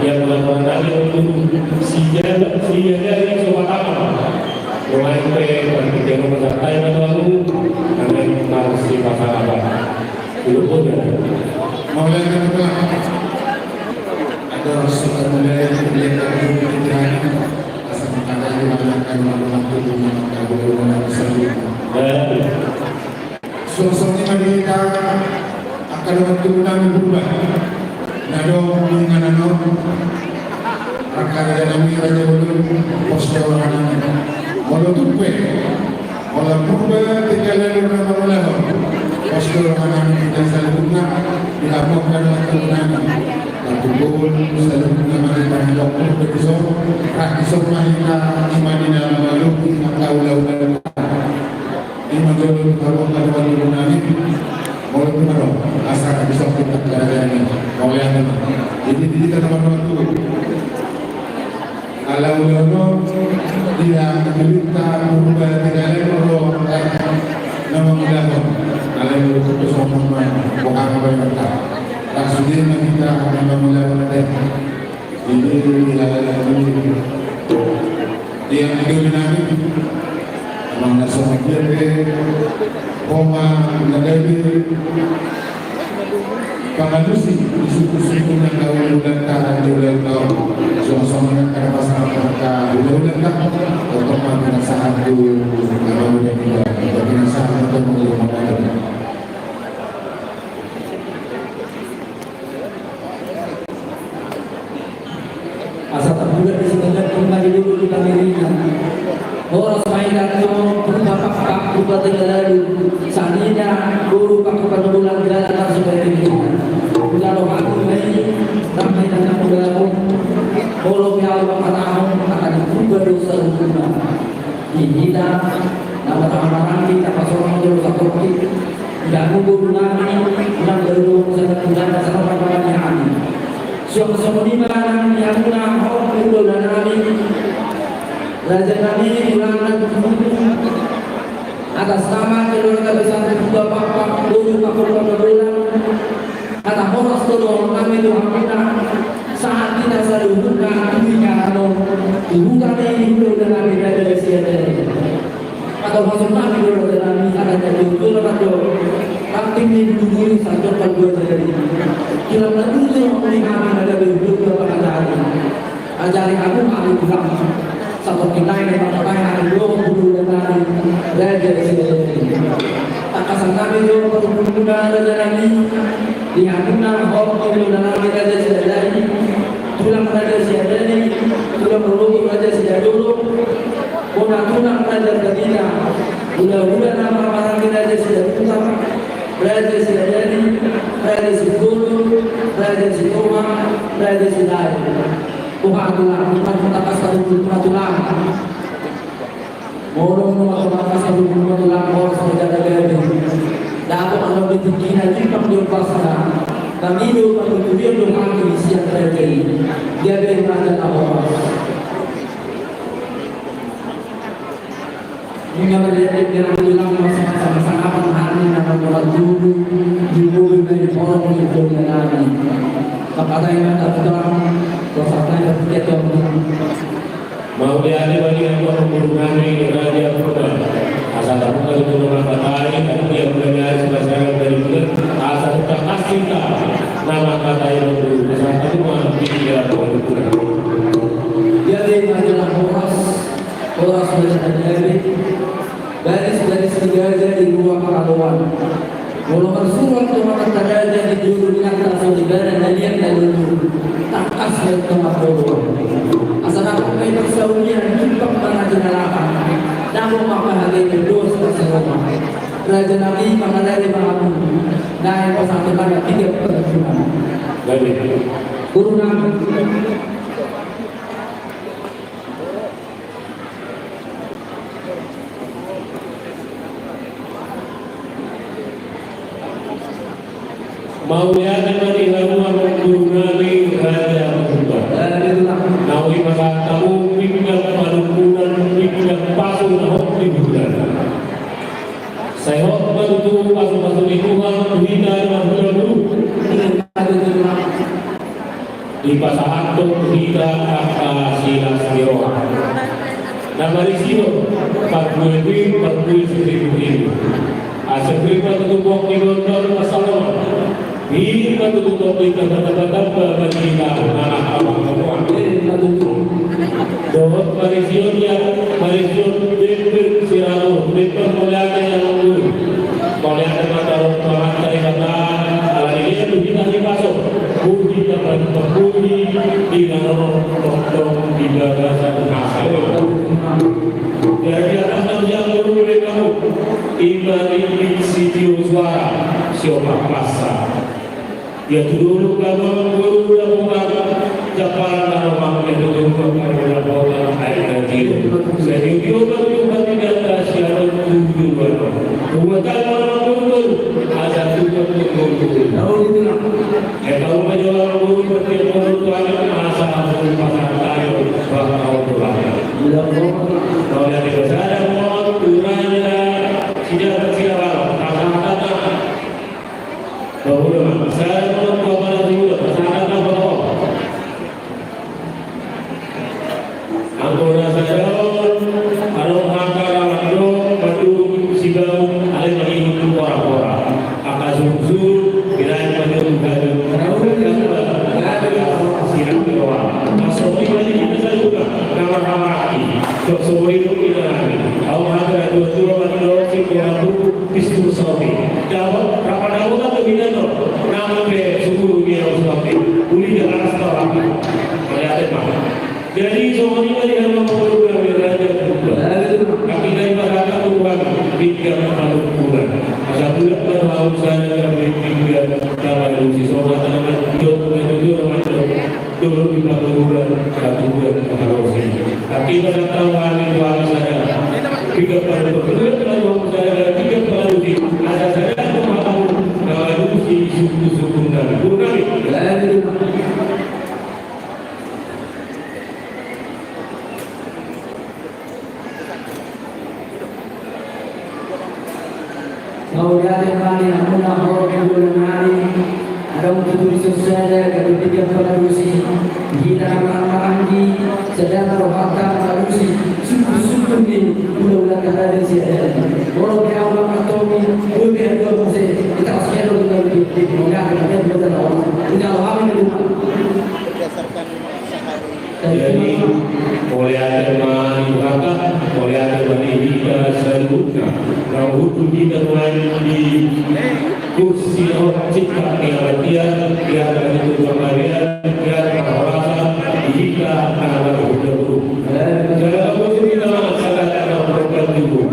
Ia mula-mula nami untuk Sijaba, Siadari, Sopatama. Dohot pe, panitia, pasahaton ma tu hamu, nami marsipasahaton. Dulu pun ya. Mauliate ma. Ada rasa mauliate, mauliate, mauliate. Asa mangkatai, mangkatai, mangkatai. Suang songon i ma di hita angka dongan tubu nami Purba na adong di inganan on, angka raja nami, raja bolon, pos do roha nami. Molo tung pe holan Purba Tegalalur na mangulahon, pos do roha nami di hita saluhutna, di hamu angka dongan tubu nami. Tutu saluhutna ma di pangalok Purba di son, rap di son ma hita, i ma di na mangalobi angka hulahula. I ma jolo tu hamu angka dongan tubu nami. Molo tung adong asa disokit angka raja nami, mauliate ma. Jadi di hita na mardongan tubu. Ala ulaon on, di angka tulinta Purba Tegalalur ro, eh, na mangulahon. Ala ulaon on tu sombong ma, boha ma baen ta. Rap sude ma hita na mangulahon ate. Jadi, di angka tulinta nami. Amang na songon dia pe, ho ma na gabe pangalusi di suku-suku na gabe hulahulanta di ulaon on. Songon-songon i angka na pasahat angka hulahulanta, tongtong ma pinasahat tu amang hulahula, pinasahat ma tu amang hulahula. Asa tabulat di simanjangkung na di lulu di pangirina. Horas ma hita tu Purba Pakpak, Purba Tegalalur, sanina boru Pakpak Panobulan, jala na sude di lulu. Ulaon hami ma i, rap ma hita na mangulahon, molo pe ahu mangkatahon, angka di Purba do saluhutna. Di hita na marhaha maranggi, na pasohot jolo satorki. Di hamu boru nami, unang gabe dohot sada bulan, sada bulan ni hami. Suang songon i ma nang di hamuna, ho hulahula nami, raja nami, tulang nami, atas nama keluarga besar Purba Pakpak, boru Pakpak Panobulan. Hata horas do dohonon nami tu hamuna, sahat hita saluhutna tu inganan on, tu huta ni hulahula nami Raja Siadari. Hata horas nami do raja nami, hata jatuh tu lapat do ranting ni bulu-bulu i sahat tu palua jari. Tulang na tutu di hami na gabe hulahula Pakpak. Ajari hamu hami tulang. Satorki nai ma mangkatai hami dohot hulahula nami Raja Siadari. Tangkasan nami do parhundulmuna raja nami. Di hamuna ho hulahula nami Raja Siadari, tulang Raja Siadari, tulang rorobot Raja Sijadolo, bona tulang Raja Ardapita, hulahula na marhaha maranggi Raja Sidabutar, Raja Siadari, Raja Simbolon, Raja Sitoha, Raja Silahi. Boha tulang, tangkas parhundulmuna tulang. Molo tangkas parhundulmuna tulang, horas ma jala gabe. Dapot ma di tingkina, timpang di ombasna. Nami do panuturion do hami sian raja i. Gabe ma jala horas. Nunga marliat-liat di tulang, masa-masa, masa-masa na mangkatai hami na mangkatai tulang, di mobil na di porong di tulang nami. Mangkatai ma tulang, dosa tai berpikir tulang. Mauliate ma di hamu amang boru nami Raja Purba. Asa tabuka tutu na mangkatai, tapi ia mulai ari sipasaran dari bulan, asa buka kasih ta na mangkatai amang boru. Asa tabuka pikiran amang boru. Jadi, adalah horas. Horas ma jala gabe, Raja nami, mangaleale ma hamu. Naeng pasahat hami tiga pergumulan. Guru nami. Mauliate ma di hamu amang guru nami Raja Purba. Naung dipasahat hamu pinggan panungkunan, pinggan pasu na hot di bulan. Sai hot ma tutu pasu-pasu ni Tuhan tu hita amang guru. Dipasahathon tu hita angka silas ni roha. Na marisi do parbue pir, parbue siribu-ribu. Asa pir ma tutu gok ni gondang pasalongan. Pir ma tutu gok ni tamba-tamba bagi hita na angka pangomoan. Pir ma tutu. Dohot marisi on ia, marisi on pir, pir sirabu, pir pir mauliate ia nungnung. Mauliate ma taruhon Tuhanta Debata, ala ni dia tu hita ni pasu, puji na paling terpuji, di na ro tongtong di bagasan hasa. Jadi atas nama yang guru dari kamu, ima di sitio suara, sio papasa. Ia tu dolok na mamboru na boban, jampalan na mamang ia tu dolok na mamboru na boban, ai na tio. Sai tio ma tu Tuhan di atas, ia tu dolok na mamboru. Buat apa na mamboru, asa tu dolok na mamboru. Ia tahu ma jolo mamboru, berarti mamboru tu anak, asa mamboru pasangan tayo, bang kau tu anak. Kau lihat di sana, mau tu raja, sida, sida, pasangan tayo. Bahula ma, sada ma tu apala di hula, sada ma tu apala. Anggo na sada on, adong angka rawan do, madung sibaun, alai mangihut tu pora-pora. Angka sungsung, binaen madung hadu. Sirang di roha. Masuk di balik kita saluhutna, nama-nama aki. Sok sori dulu kita lagi. Au mata dua-dua, madung, si pora dulu. Pistur saotik. Dapot, rap dapotan do hinan on. Nang pe suguru dia saotik. Uli dia alas tau api. Mauliate ma. Jadi songon i ma di hamu amang guru nami Raja Purba. Kami dari masyarakat Tuhan, pinggan panungkunan. Asa bulat ma tu hamu sada kami pinggan. Nama lusi songon nama jujur, nama jujur, nama jujur. Dulu di Panggururan, Panggururan, Panggururan. Tapi pada tahu kami dua sada. Tiga pada berbulan, lalu hami sada, tiga pada uji. Asa sada tu hami, na manusi suku-suku nami. Guru nami. Mauliate ma di hamuna horong ni guru nami. Adong tutu di son sada gabe pinggan pangalusi. Di hita marhahamaranggi, sada ma rohanta mangalusi sungkun-sungkun ni hulahula na hadir sian hita. Molo pe ahu mangantongi, boi pe ahu muse, hita pasti adong gabe pinggan pangalusi. Hita rohami na rumah. Jadi, mauliate ma di Tuhanta, mauliate ma di hita saluhutna. Naung huhut hita nuaeng di kursi on, singkat ni amatian, biar dari tu panggabean, biar parhorasan di hita na marhundang guru. Jadi, aku sini nama sadar na program guru.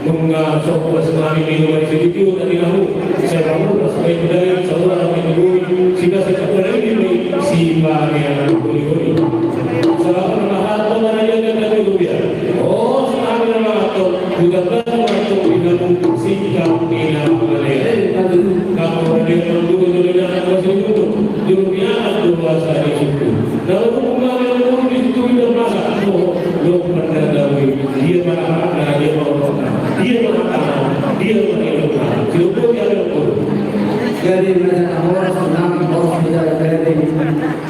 Nunga sombas nami di rumah sini tu tadi nahu. Saya bangun pas main dari saudara kami dulu. Sehingga saya tak boleh ini si Maria Holi-holi. Salam mahat tu mana dia kata dulu dia. Oh, salam mahat tu. Bukan mahat tu di dalam sikap ina mana. Kamu dia dulu dulu dan masih dulu. Dulu dia dulu asal itu. Lalu hubungan yang dulu di situ dia masak. Oh, lo pernah tahu. Dia mana, dia mana, dia mana, dia mana, dia mana. Jadi, raja na horas, nang horas, bisa jadi.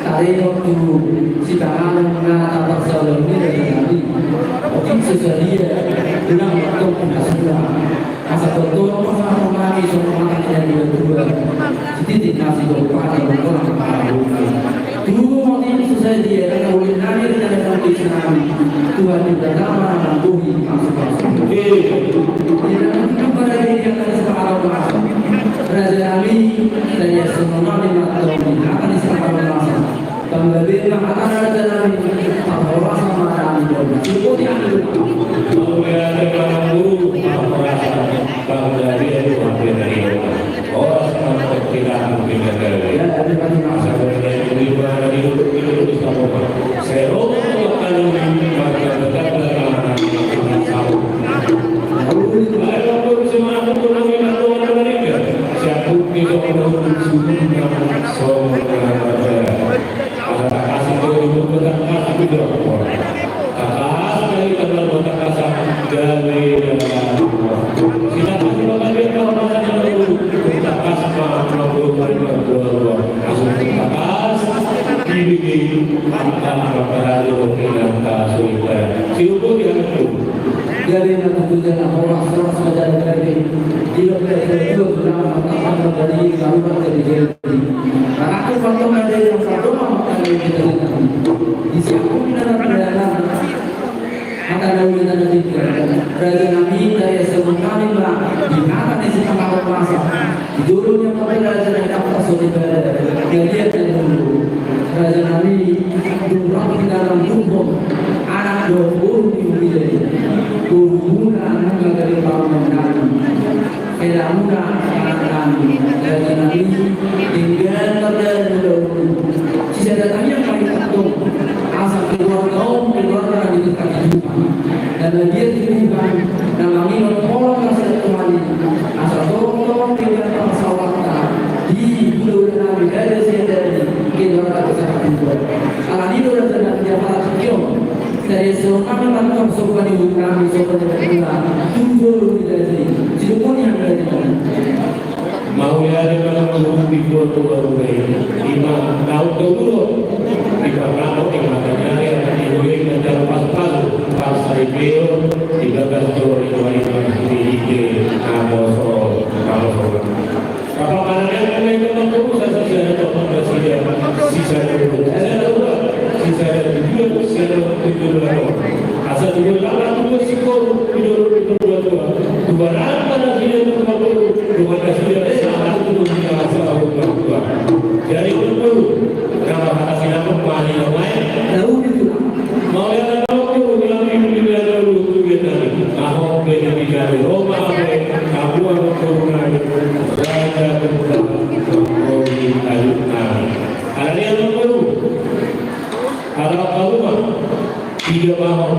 Taringot tu sipanganon na taparsaulahon i, raja nami. Otik so sadia, unang mattong tu hasura. Asa tongtong pasahaton nami songon hata ni natua-tua. Sititi nasi dong pada dong orang pada dong. Tutu moti so sadia na uli nami dan nami. Tuhan di dalam nang bohi maksud-maksud. Di dalam itu pada dia akan sepakat maksud. Raja nami, raja songon nami mattong di hata ni sepakat maksud. Panggabean ma hata raja nami, parhorasan ma nami. Sipoti anu. Mauliate ma nang guru. Jadi na tutu jala horas, horas ma jala gabe. Di lobi na tutu jala horas ma gabe, di lobi na tutu jala gabe. Karena aku pantau ada yang satu mah, makanya kita lihat. Di siapa pun ada pilihan. Maka na uli na na tinggal. Raja nami, dari S M K nami ma, di kata ni si Pak Masa. Di dulu ni apa raja na kata so di bada. Jadi ada dulu. Raja nami, dulu di dalam tubuh. Anak dua puluh di uli. Guru guna, anu dari bangun nami. Eda muna, anak nami, raja nami, denggan mardalan mula ulu. Sisada tangiang ma i tongtong, asa keluarga on, keluarga na didekati Tuhan. Na badia di Tuhan, na mangido holan na sian Tuhan i. Asa tongtong denggan parsaoranta, di mula ulu nami, raja sisada i, keluarga besar Tuhan. Alani do raja nami, dia pala tingki on. Dari so kami mantap so kami hutang so kami hutang. Tunggu dulu di dari. Sidukun yang dari. Mau ya ada malam menghubungi foto baru ini. Ima tahu dulu. Ima tahu yang matanya ya. Ini yang jalan pas-pas. Pas saya beo. Tiga belas jam. Ini, ini, ini. Kamu so. Kamu so. Apa karena yang mulai dengan urusan sisa ada apa sisa ada urusan sisa ada urusan sisa ada tujuan sisa ada tujuan lalu asal tujuan lalu tujuan sikor tujuan tujuan dua dua dua rata dan sisa ada dua puluh dua ada sisa ada sisa ada tujuan sisa ada dua dua jadi dua puluh kalau kata sisa kembali yang lain jauh itu. Mau yang ada waktu, kami mungkin ada waktu kita. Ahok beda di dari Roma, aku ada waktu ngai. Raja berubah, Roma ayu ngai. Ada dia waktu. Ada waktu rumah. Tiga mahal